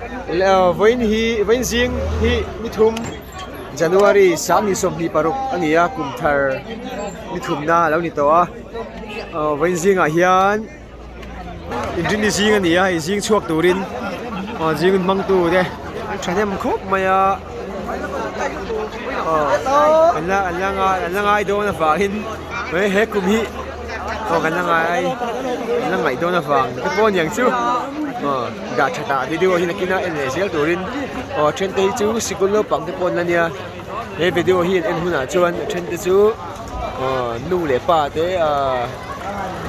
Vawiin hi vawiin zing hi ni thum January 2026 a ni a kum thar ni thumna a lo ni tawh a vawiin zingah hian inrinni zing a ni a hei zing chhuak turin aw zing hmang tu te an thahnem khawp mai a aw an la an la ngai an la ngai dawn avangin he kum hi aw kan la ngai an la ngaih dawn avang te pawh aniang chu aw dah that ah video hi nakin a en leh zel turin aw a then te hi chu sikul naupang te pawh an la nia he video hi an en hunah chuan a then te chu aw nu leh pa te ahh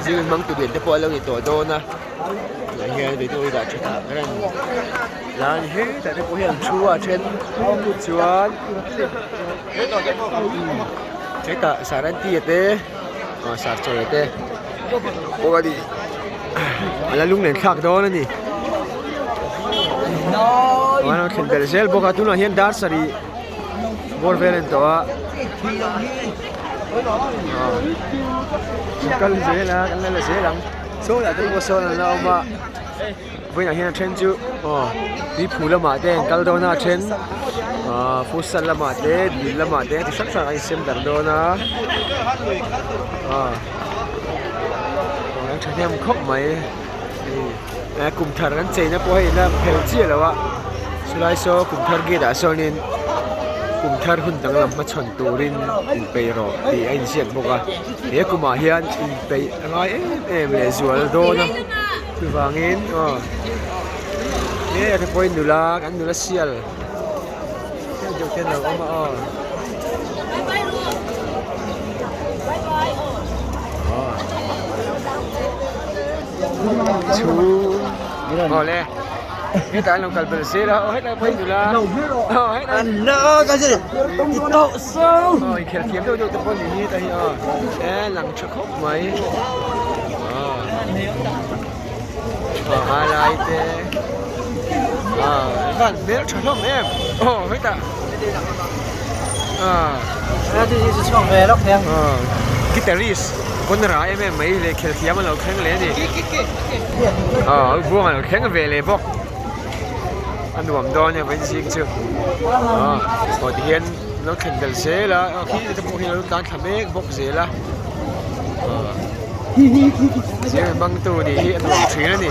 zing hmang tu lian te pawh an lo ni tawh dawn a tunah hian video hi dah that ah khan la a ni hetah te pawh hian an thu a a then chuan hetah saranti te aw sar chawi te pawh a ni a la lunglen thlak dawn a ni aw an lo thlen belh zel bawk a tunah hian dar sarih bawr vel a ni tawh a aw an kal zel a kan la la zel ang saw lah te pawh sawn an la awm a. Vawiinah hian a then chu aw tuiphu lamah te an kal dawn a a then ahh futsal lamah te dil lamah te ti hrang hrang a insem darh dawn a aw an thahnem khawp mai hei kum thar an cheina pawh hei ila phel chiah lo a chulai saw kum thar gate ah sawnin kum thar hun danglam hmachhawn turin inpeih rawh tih a inziak bawk a he kumah hian inpeih a ngai em em leh zual dawn a. Chuvangin aw he a te pawhin nula kan nula sial deuh deuh te an lo awm a aw chhung awle hetah an lo kal belh zel a aw hetlai pawhin nula aw hetlai aw inkhelh thiam deuh deuh te pawh a ni hi hetah hi aw e lang tha khawp mai aw a lai te aw van hmel tha hlawm em aw hetah aw aw guitarist pawn ra em em mai leh khelh thiam a lo thleng leh a ni aw buang a lo thleng ve leh bawk a nuam dawn e vawiin zing chu aw aw tihian lo thlen belh zel a aw khi te pawh hi a lo tlan thla mek bawk zel a aw zir hmangtu nih hi a nuam thin a ni.